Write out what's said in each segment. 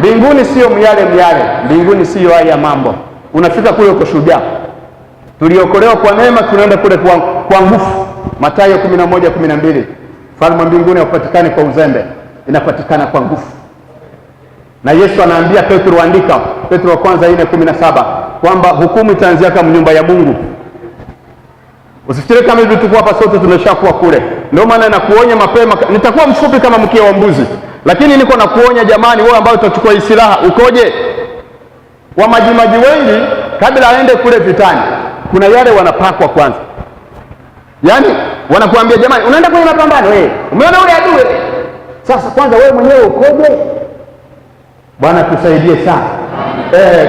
Mbinguni sio myale myale, mbinguni siyo haya mambo. Unafika kule uko shujaa. Tuliokolewa kwa neema, tunaenda kule kwa nguvu. Mathayo 11:12. Falme wa mbinguni haupatikani kwa uzembe, inapatikana kwa nguvu. Na Yesu anaambia Petro, andika Petro wa kwanza 4:17 kwamba hukumu itaanzia kama nyumba ya Mungu. Usifikiri kama hivi tuko hapa sote tumeshakuwa kule. Ndio maana nakuonya mapema, nitakuwa mfupi kama mkia wa mbuzi, lakini niko nakuonya jamani, wewe ambaye utachukua hii silaha ukoje? Wamajimaji wengi kabla aende kule vitani, kuna yale wanapakwa kwanza. Yaani wanakuambia jamani, unaenda kwenye mapambano eh, umeona ule adui. Sasa kwanza wewe mwenyewe ukoje? Bwana tusaidie sana.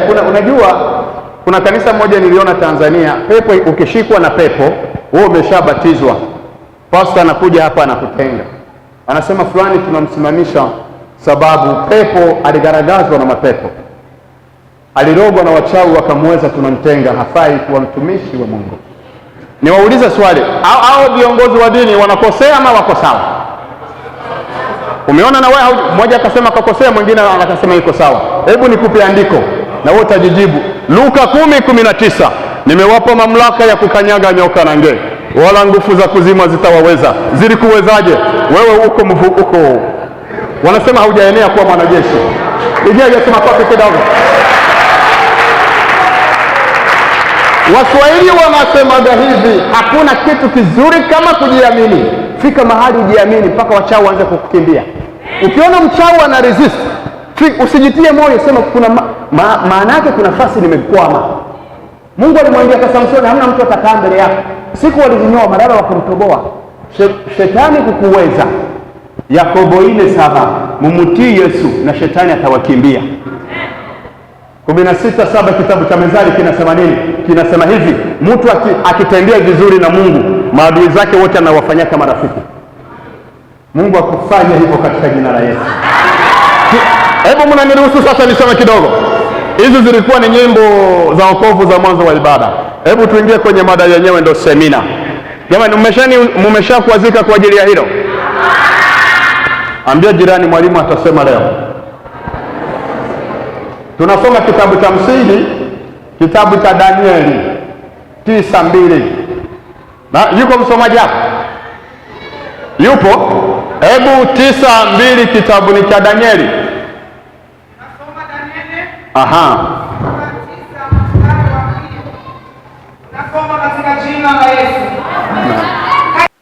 Kuna unajua kuna kanisa moja niliona Tanzania, pepo ukishikwa na pepo wewe umeshabatizwa. Pastor anakuja hapa anakutenga, anasema fulani tunamsimamisha sababu pepo aligaragazwa na mapepo, alirogwa na wachawi wakamweza, tunamtenga, hafai kuwa mtumishi wa Mungu. Niwaulize swali, hao viongozi wa dini wanakosea ama wako sawa? Umeona na wewe, mmoja akasema kakosea, mwingine akasema iko sawa. Hebu nikupe andiko na wewe utajijibu. Luka 10:19, nimewapa mamlaka ya kukanyaga nyoka na nge, wala nguvu za kuzimu zitawaweza. Zilikuwezaje? Wewe uko uko wanasema haujaenea kuwa mwanajeshi. Pigia Yesu makofi kidogo. Waswahili wanasemaga hivi, hakuna kitu kizuri kama kujiamini. Fika mahali ujiamini mpaka wachawi waanze kukukimbia. Ukiona mchawi ana resist, usijitie moyo, sema kuna maana yake kuna nafasi nimekwama. Mungu alimwambia kwa Samsoni, hamna mtu atakaa mbele yako. Siku walizinyoa madara wakamtoboa. Shetani kukuweza. Yakobo 4:7, mumutii Yesu na shetani atawakimbia. 16:7 kitabu cha Mezali kinasema nini? Kinasema hivi, mtu akitembea vizuri na Mungu, maadui zake wote anawafanyia kama rafiki. Mungu akufanye hivyo katika jina la Yesu. Hebu mnaniruhusu sasa nisome kidogo. Hizi zilikuwa ni nyimbo za wokovu za mwanzo wa ibada. Hebu tuingie kwenye mada yenyewe, ndio semina. Jamani, mmeshakuazika kwa ajili ya hilo? Ambia jirani, mwalimu atasema leo. Tunasoma kitabu cha msingi, kitabu cha Danieli 9:2. Na yuko msomaji hapa? Yupo? Hebu 9:2 kitabu ni cha Danieli. Nasoma Danieli. Aha. 9:2. Nasoma katika jina la Yesu.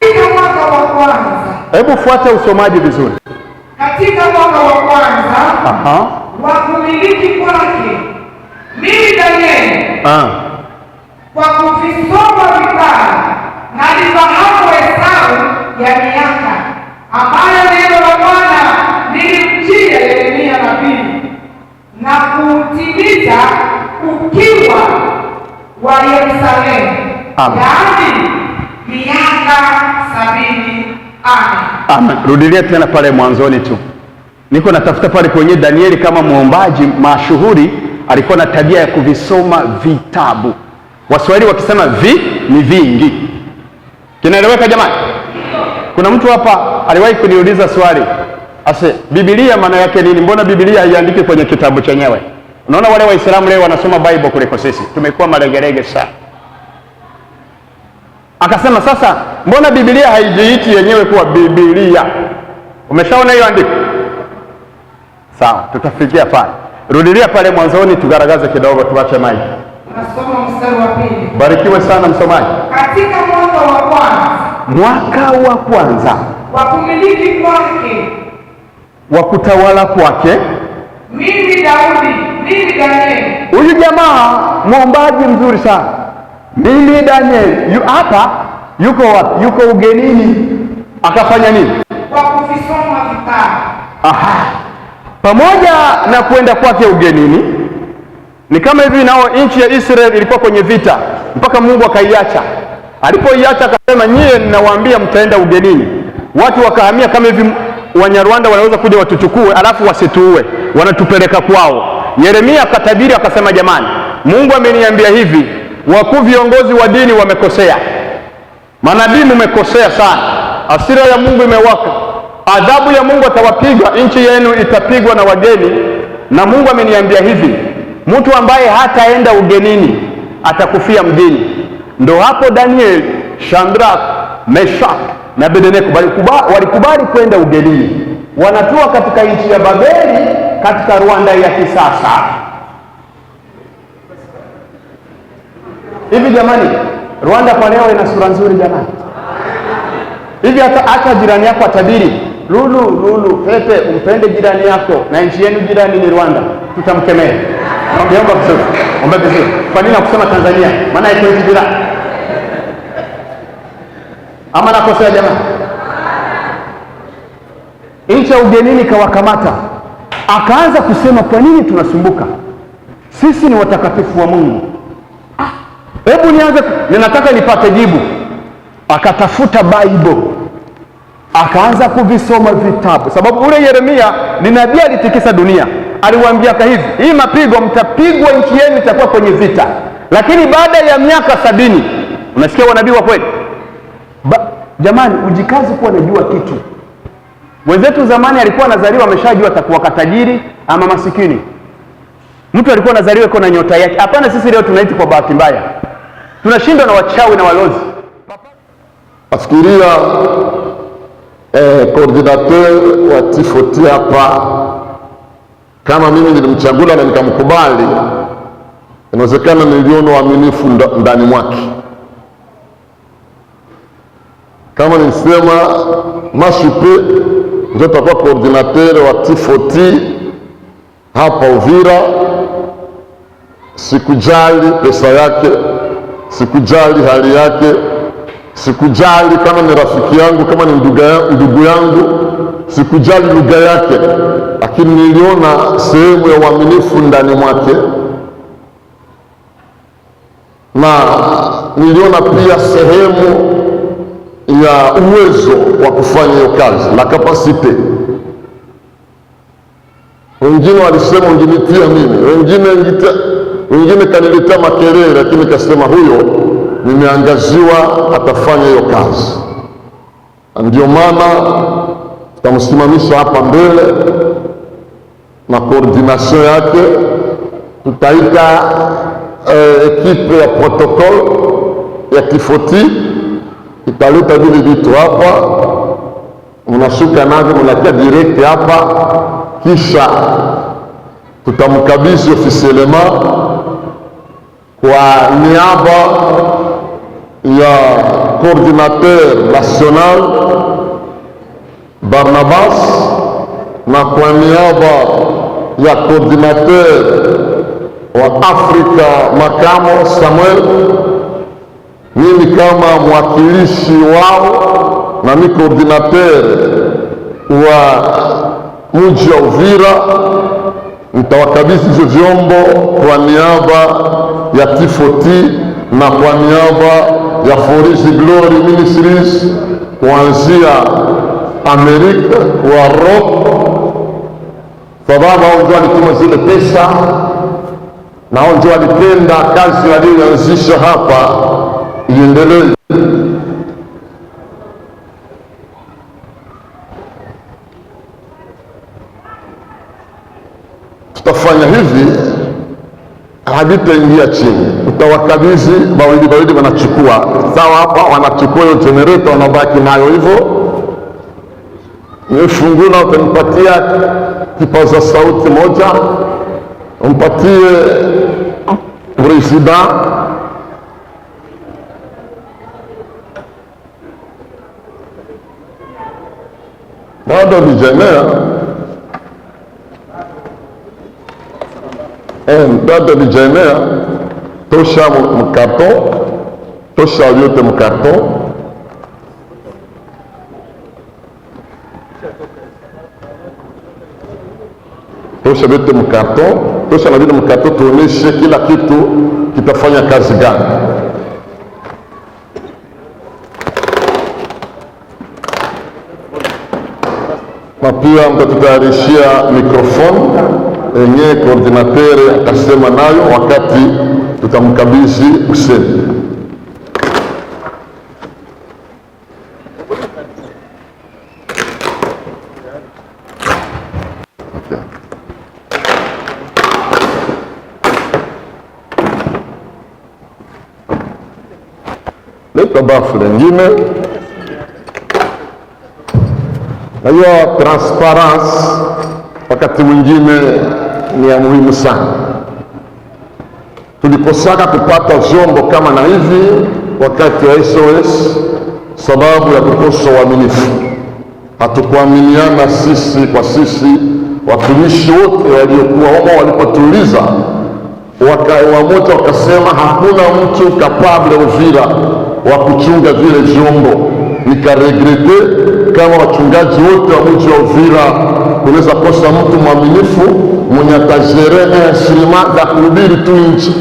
Katika mwaka wa kwanza. Hebu fuata usomaji vizuri. Katika mwaka wa kwanza. Aha. Wa kumiliki kwake mimi Danieli, kwa kuvisoma vitabu nalifahamu hesabu ya miaka ambayo neno la Bwana lilimjia Yeremia nabii na kuutimiza ukiwa wa Yerusalemu, yaani miaka 70. Amen. Amen. Rudilia tena pale mwanzoni tu. Niko natafuta pale kwenye Danieli kama muombaji mashuhuri alikuwa na tabia ya kuvisoma vitabu. Waswahili wakisema vi ni vingi. Kinaeleweka jamani? Kuna mtu hapa aliwahi kuniuliza swali. Ase, Biblia maana yake nini? Mbona Biblia haiandiki kwenye kitabu chenyewe? Unaona wale Waislamu leo wanasoma Bible kuliko sisi. Tumekuwa maregerege sana. Akasema sasa, mbona Biblia haijiiti yenyewe kuwa Biblia? Umeshaona hiyo andiko? Sawa, tutafikia pale. Rudilia pale mwanzoni tugaragaze kidogo, tuache maji. Nasoma mstari wa 2. Barikiwe sana msomaji. Katika mwaka wa kwanza. Mwaka wa kwanza. Wa kumiliki kwake. Wa kutawala kwake. Mimi Daudi, mimi Danieli. Huyu jamaa mwombaji mzuri sana. Mimi Danieli. Hapa yuko wapi? Yuko ugenini. Akafanya nini? Kwa kuvisoma vitabu. Aha. Pamoja na kwenda kwake ugenini, ni kama hivi nao nchi ya Israeli ilikuwa kwenye vita mpaka Mungu akaiacha. Alipoiacha akasema, nyie ninawaambia mtaenda ugenini. Watu wakahamia, kama hivi Wanyarwanda wanaweza kuja watuchukue alafu wasituue, wanatupeleka kwao. Yeremia akatabiri akasema, jamani, Mungu ameniambia hivi, wakuu viongozi wa dini wamekosea, manabii mmekosea sana, hasira ya Mungu imewaka, adhabu ya Mungu atawapiga, nchi yenu itapigwa na wageni, Na Mungu ameniambia hivi, mtu ambaye hataenda ugenini atakufia mjini. Ndo hapo Daniel, Shadrach, Meshach na Abednego walikubali kwenda ugenini, wanatua katika nchi ya Babeli, katika Rwanda ya kisasa. Hivi jamani, Rwanda kwa leo ina sura nzuri jamani? Hivi hata jirani yako atabiri, Lulu Lulu Pepe, umpende jirani yako na nchi yenu jirani ni Rwanda, tutamkemea. Omba vizuri, omba vizuri. Kwa nini nakusema Tanzania? Maana iko nchi jirani. Ama nakosea jamani? Nchi ya ugenini kawakamata, akaanza kusema kwa nini tunasumbuka? Sisi ni watakatifu wa Mungu. Hebu nianze, ninataka nipate jibu. Akatafuta Bible, akaanza kuvisoma vitabu, sababu ule Yeremia ni nabii alitikisa dunia. Aliwaambia hivi, hii mapigo mtapigwa, nchi yenu itakuwa kwenye vita, lakini baada ya miaka 70. Unasikia wanabii wa kweli? Jamani, ujikazi kuwa najua kitu. Mwenzetu zamani alikuwa anazaliwa ameshajua atakuwa katajiri ama masikini. Mtu alikuwa anazaliwa iko na nyota yake. Hapana, sisi leo tunaiti kwa bahati mbaya, tunashindwa na wachawi na walozi. Afikiria coordinateur wa T4T hapa, kama mimi nilimchagula na nikamkubali, inawezekana niliona uaminifu ndani mwake. Kama nilisema Mashupe ndio atakuwa coordinateur wa T4T hapa Uvira, sikujali pesa yake, sikujali hali yake, sikujali kama ni rafiki yangu, kama ni ndugu yangu, sikujali lugha yake, lakini niliona sehemu ya uaminifu ndani mwake, na niliona pia sehemu ya uwezo wa kufanya hiyo kazi, la capacité. Wengine walisema ungenitia mimi, wengine kaniletea makelele, lakini kasema huyo nimeangaziwa atafanya hiyo kazi. Ndio maana tutamsimamisha hapa mbele na coordination yake, tutaita équipe ya protocole ya T4T italeta vile vitu hapa, mnashuka navyo mnakia direct hapa, kisha tutamkabidhi officiellement kwa niaba ya coordinateur national Barnabas na kwa niaba ya coordinateur wa Afrika Makamo Samuel, mimi kama mwakilishi wao na mi coordinateur wa mji wa Uvira nitawakabidhi hizo vyombo kwa niaba ya T4T na kwa niaba ya For His Glory Ministries kuanzia Amerika kwa Rock, sababu hao ndio walituma zile pesa na hao ndio walipenda kazi walioanzisha hapa iendelee. Tutafanya hivi, havitaingia chini, utawakabidhi bawili bawili, wanachukua sawa hapa, wanachukua hiyo generator, wanabaki nayo hivyo. Nifungula, utanipatia kipaza sauti moja, umpatie président bado vijana bado vijana, tosha mu carton, tosha yote mu carton. Tosha vyote mu carton, tosha na vile mu carton, tuoneshe kila kitu kitafanya kazi gani. Na pia mtatutayarishia microphone yenye coordinateur atasema nayo wakati tutamkabidhi usemi. Okay. Leta baffle lingine. Najua transparence wakati mwingine ni ya muhimu sana. Tulikosaka kupata vyombo kama na hivi wakati wa SOS sababu ya kukosa uaminifu. Hatukuaminiana sisi kwa sisi. Watumishi wote waliokuwa humo walipotuuliza, wamoja wakasema hakuna mtu capable Uvira wa kuchunga vile vyombo. Nikaregretter kama wachungaji wote wa mji wa Uvira kunaweza kosa mtu mwaminifu mwenye atagérer instrument za kuhubiri tu nje.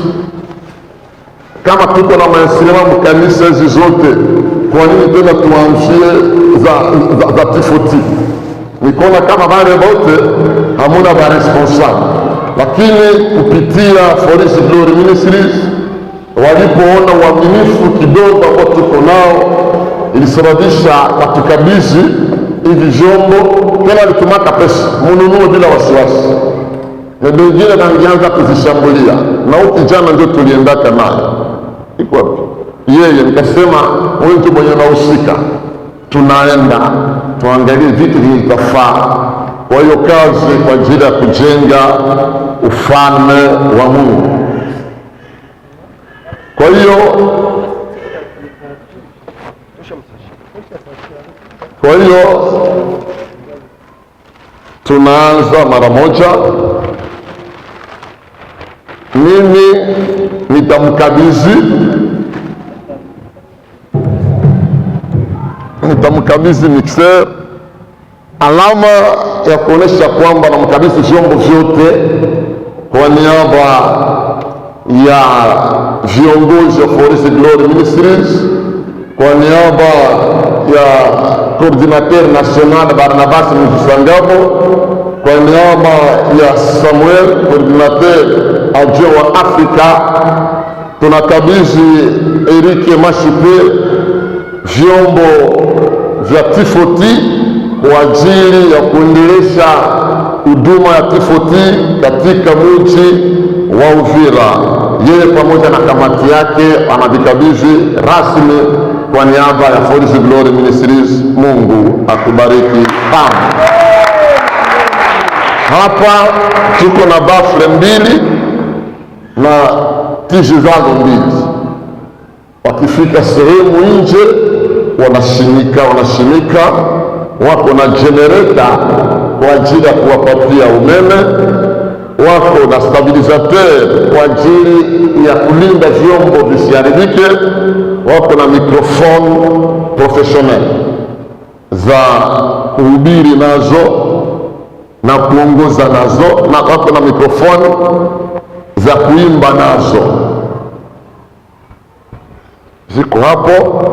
Kama tuko na mainstruments mkanisa hizi zote, kwa nini tena tuanzie za tifoti? Nikaona kama wale wote hamuna ba responsable, lakini kupitia For His Glory Ministries walipoona uaminifu kidogo ambao tuko nao, ilisababisha watukabidhi hivi vyombo. Tena walitumaka pesa mununue bila wasiwasi, na wengine bangeanza kuzishambulia, na huyu kijana ndio tuliendaka naye, iko wapi yeye? Nikasema huyu mtu mwenye anahusika, tunaenda tuangalie vitu vitafaa kwa hiyo kazi kwa ajili ya kujenga ufalme wa Mungu. Kwa hiyo tunaanza mara moja. Mimi nitamkabidhi mixer, alama ya kuonesha kwamba namkabidhi vyombo vyote kwa niaba ya viongozi wa For His Glory Ministries, kwa niaba ya coordinateur national Barnabas Msangabo, kwa niaba ya Samuel coordinateur adjoint wa Afrika, tunakabidhi Eric Mashipe vyombo vya Tifoti kwa ajili ya kuendelesha huduma ya Tifoti katika mji wa Uvira. Yeye pamoja na kamati yake anavikabidhi rasmi kwa niaba ya For His Glory Ministries. Mungu akubariki. Bam. Hapa tuko na baffle mbili na tiji zazo mbili. Wakifika sehemu nje wanashimika, wanashimika, wako na generator kwa ajili ya kuwapatia umeme, wako na stabilisateur kwa ajili ya kulinda vyombo visiharibike, wako na microphone professionnel za kuhubiri nazo na kuongoza nazo, na wako na microphone za kuimba nazo ziko hapo.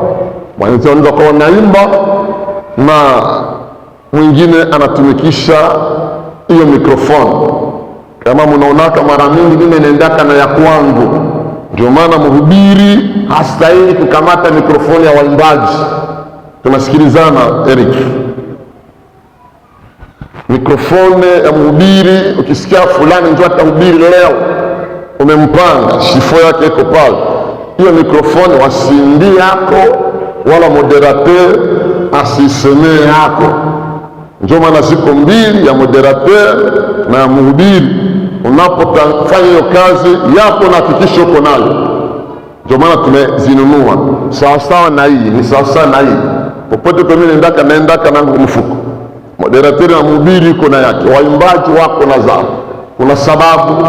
Mwenzi anaweza kuwa naimba na mwingine anatumikisha hiyo microphone. Kama mnaonaka mara mingi mimi naendaka na ya kwangu, ndio maana mhubiri hastahili kukamata mikrofoni ya waimbaji. Tunasikilizana Eric? Mikrofoni ya mhubiri, ukisikia fulani ndio atahubiri leo, umempanga shifo yake iko pale, hiyo mikrofoni wasindi yako wala modérateur asisemee yako. Ndio maana ziko mbili, ya modérateur na ya mhubiri. Unapofanya hiyo kazi yako na hakikisha uko nayo. Ndio maana tumezinunua sawasawa na hii ni sawasawa na hii. Popote kwa mimi naendaka, naendaka nangu mfuko. Modérateur na mhubiri iko na yake, waimbaji wako na zao. Kuna sababu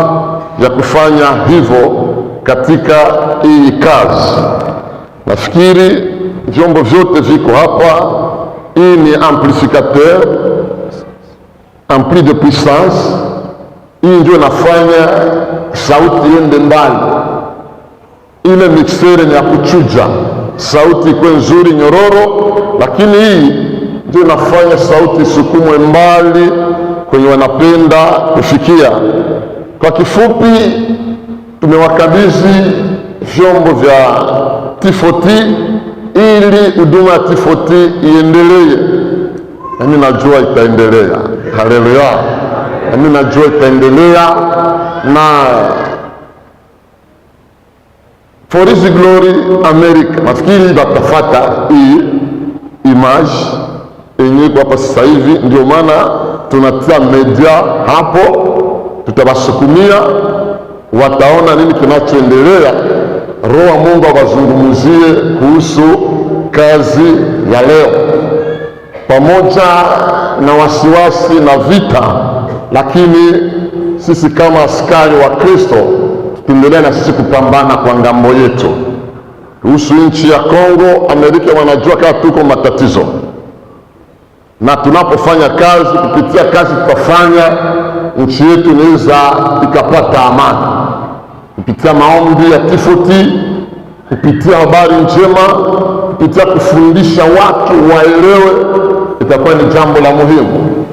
ya kufanya hivyo katika hii kazi. Nafikiri vyombo vyote viko hapa. Hii ni amplificateur, ampli de puissance. Hii ndio inafanya sauti iende mbali. Ile mixer ni ya kuchuja sauti ikuwe nzuri nyororo, lakini hii ndio inafanya sauti isukumwe mbali kwenye wanapenda kufikia. Kwa kifupi, tumewakabidhi vyombo vya T4T ili huduma ya T4T iendelee. Nami najua itaendelea. Haleluya! Nami najua itaendelea na For His Glory America. Nafikiri batafata hii image yenye iko hapa sasa hivi, ndio maana tunatia media hapo, tutawasukumia wataona nini kinachoendelea. Roho wa Mungu awazungumzie kuhusu kazi ya leo, pamoja na wasiwasi na vita, lakini sisi kama askari wa Kristo tuendelee na sisi kupambana kwa ngambo yetu. Kuhusu nchi ya Kongo, Amerika wanajua kama tuko matatizo, na tunapofanya kazi kupitia kazi tutafanya, nchi yetu inaweza ikapata amani kupitia maombi ya T4T, kupitia habari njema, kupitia kufundisha watu waelewe, itakuwa ni jambo la muhimu.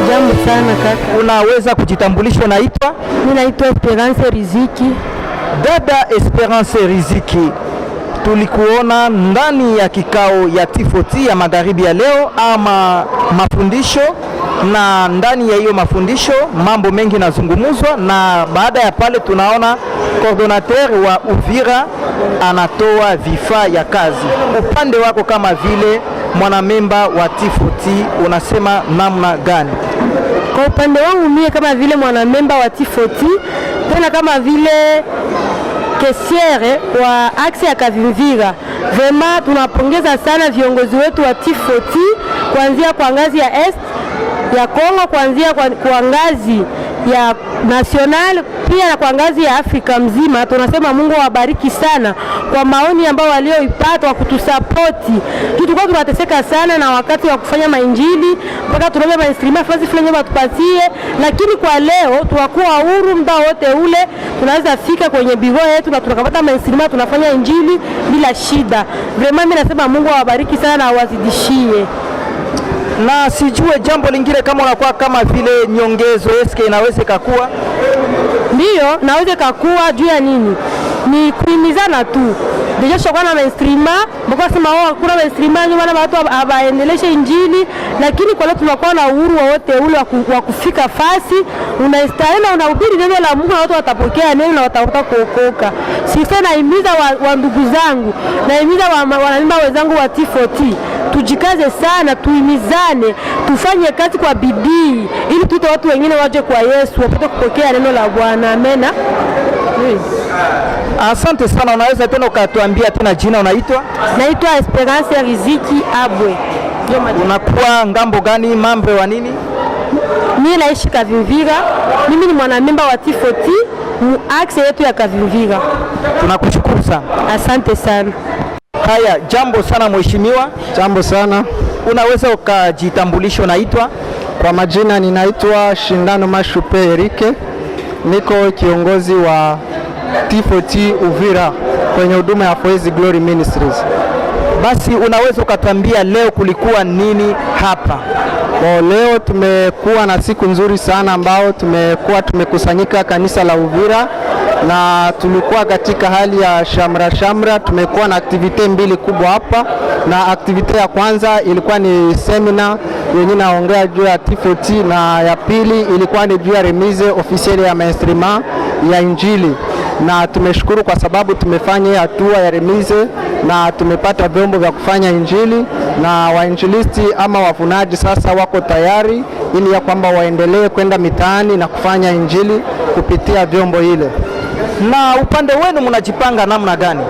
Jambo sana kaka. Unaweza kujitambulisha, unaitwa? Mimi naitwa Esperance Riziki. Dada Esperance Riziki, tulikuona ndani ya kikao ya T4T ya magharibi ya leo ama mafundisho, na ndani ya hiyo mafundisho mambo mengi nazungumuzwa, na baada ya pale tunaona coordonnateur wa Uvira anatoa vifaa ya kazi. Upande wako kama vile mwanamemba wa T4T unasema namna gani? Kwa upande wangu mie kama vile mwanamemba wa T4T tena kama vile caissière wa axe ya Kavimvira, vraiment tunapongeza sana viongozi wetu wa T4T kuanzia kwa ngazi ya Est ya Kongo, kuanzia kwa ngazi ya national pia na kwa ngazi ya Afrika mzima. Tunasema Mungu awabariki sana kwa maoni ambao walioipata wa kutusapoti. Tulikuwa tunateseka sana na wakati wa kufanya mainjili mpaka tunaomba mainstruments fasi fulani watupatie, lakini kwa leo tunakuwa huru muda wote ule, tunaweza fika kwenye bureau yetu na tunakapata mainstruments, tunafanya injili bila shida. Vraiment mimi nasema Mungu awabariki sana na awazidishie. Na sijue jambo lingine kama unakuwa kama vile nyongezo eske inaweza ikakuwa? Ndiyo, naweza kakuwa juu ya nini? Ni kuhimizana tu. Déjà tutakuwa na mainstruments, mbona sema oh, hakuna mainstruments ndio maana watu abaendeleshe injili, lakini kwa leo tunakuwa na uhuru wowote ule wa kufika fasi unaistahili na unahubiri neno la Mungu na watu watapokea neno na watakuta kuokoka. Sisi nahimiza wa ndugu zangu, nahimiza wanamimba wenzangu wa T4T, tujikaze sana, tuhimizane, tufanye kazi kwa bidii ili tuite watu wengine waje kwa Yesu wapate kupokea neno la Bwana. Amena. Asante sana. Unaweza tena ukatuambia tena jina unaitwa? Naitwa Esperance Riziki Abwe. Unakuwa ngambo gani, membre wa nini? Mimi naishi Kavimvira. Mimi ni mwanamemba wa T4T mu axe yetu ya Kavimvira. Tunakushukuru sana. Asante sana. Haya, jambo sana mheshimiwa. Jambo sana. Unaweza ukajitambulisha, unaitwa? Kwa majina ninaitwa Shindano Mashupe Erike, niko kiongozi wa T4T Uvira kwenye huduma ya For His Glory Ministries. Basi unaweza ukatuambia leo kulikuwa nini hapa? Kwa leo tumekuwa na siku nzuri sana ambao tumekuwa tumekusanyika kanisa la Uvira na tulikuwa katika hali ya shamra shamra. Tumekuwa na activité mbili kubwa hapa, na activité ya kwanza ilikuwa ni semina yenye naongea juu ya T4T na ya pili ilikuwa ni juu ya remise officielle ya mainstruments ya Injili, na tumeshukuru kwa sababu tumefanya hatua ya remise na tumepata vyombo vya kufanya injili, na wainjilisti ama wavunaji sasa wako tayari ili ya kwamba waendelee kwenda mitaani na kufanya injili kupitia vyombo ile. Na upande wenu mnajipanga namna gani?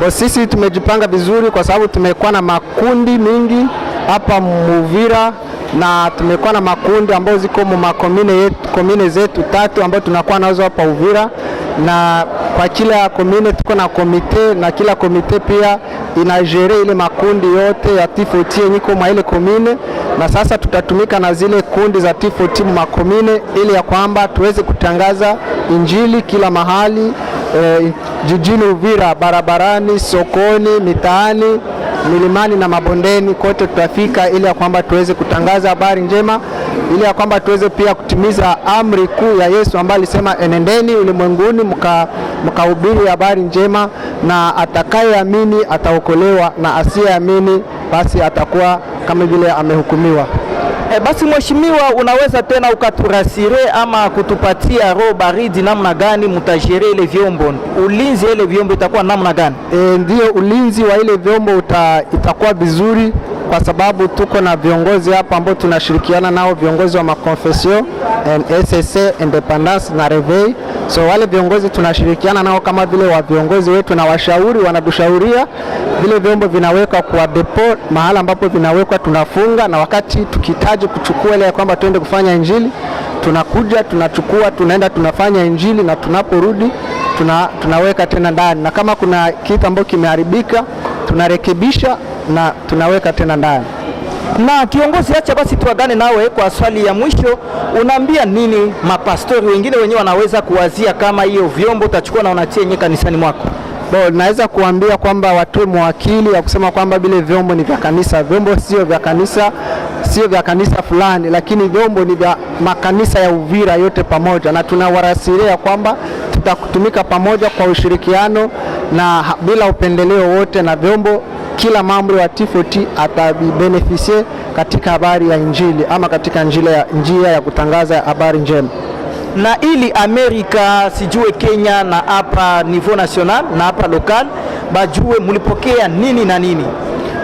Kwa sisi tumejipanga vizuri kwa sababu tumekuwa na makundi mingi hapa Muvira na tumekuwa na makundi ambayo ziko mu macommune yetu, commune zetu tatu ambayo tunakuwa nazo hapa Uvira, na kwa kila commune tuko na comité na kila comité pia inagérer ile makundi yote ya T4T yenye iko mwa ile commune, na sasa tutatumika na zile kundi za T4T mu macommune ili ya kwamba tuweze kutangaza injili kila mahali jijini Uvira, barabarani, sokoni, mitaani, milimani na mabondeni, kote tutafika ili ya kwamba tuweze kutangaza habari njema, ili ya kwamba tuweze pia kutimiza amri kuu ya Yesu ambaye alisema, enendeni ulimwenguni mkahubiri habari njema, na atakayeamini ataokolewa na asiyeamini basi atakuwa kama vile amehukumiwa. Basi mheshimiwa, unaweza tena ukaturassurer ama kutupatia roho baridi namna gani mtagérer ile vyombo, ulinzi ile vyombo itakuwa namna gani? Ndio ulinzi wa ile vyombo itakuwa vizuri kwa sababu tuko na viongozi hapa ambao tunashirikiana nao, viongozi wa maconfession SSC, Indépendance na Réveil. So wale viongozi tunashirikiana nao kama vile wa viongozi wetu na washauri wanatushauria vile vyombo vinawekwa kwa dépôt, mahala ambapo vinawekwa tunafunga, na wakati tukihitaji kuchukua ile ya kwamba tuende kufanya injili, tunakuja tunachukua, tunaenda tunafanya injili, na tunaporudi tunaweka tena ndani, na kama kuna kitu ambacho kimeharibika tunarekebisha na tunaweka tena ndani. Na kiongozi, acha basi tuagane nawe kwa swali ya mwisho. Unaambia nini mapastori wengine wenyewe wanaweza kuwazia kama hiyo vyombo utachukua na unatia yenyewe kanisani mwako? Bo, naweza kuambia kwamba watoe mwakili ya kusema kwamba vile vyombo ni vya kanisa. Vyombo sio vya kanisa, sio vya kanisa fulani, lakini vyombo ni vya makanisa ya Uvira yote pamoja, na tunawarassurer kwamba tutakutumika pamoja kwa ushirikiano na bila upendeleo wote, na vyombo kila membre wa T4T atabibénéficier katika habari ya Injili ama katika njia ya kutangaza habari njema. Na ili Amerika sijue Kenya na hapa niveau national na hapa local bajue mulipokea nini na nini?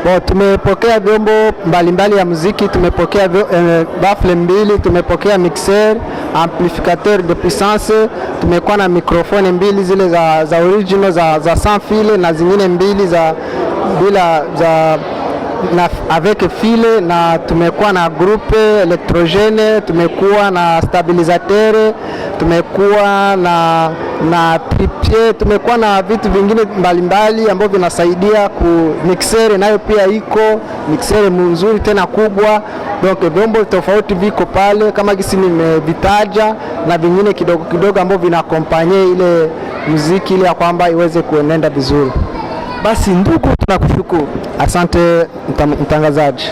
Bo, tumepokea vyombo mbalimbali ya muziki, tumepokea baffle mbili, tumepokea mixer, amplificateur de puissance, tumekuwa na microphone mbili zile za original za sans fil na zingine mbili za bila za na avec fil, na tumekuwa na groupe électrogène, tumekuwa na stabilisateur, tumekuwa na trépied, tumekuwa na vitu vingine mbalimbali ambavyo vinasaidia ku mixeur, nayo pia iko mixeur mzuri tena kubwa. Donc vyombo tofauti viko pale kama gisi nimevitaja na vingine kidogo kidogo ambavyo vinaaccompagner ile muziki ili ya kwamba iweze kuenenda vizuri. Basi ndugu, tunakushukuru. Asante mtangazaji.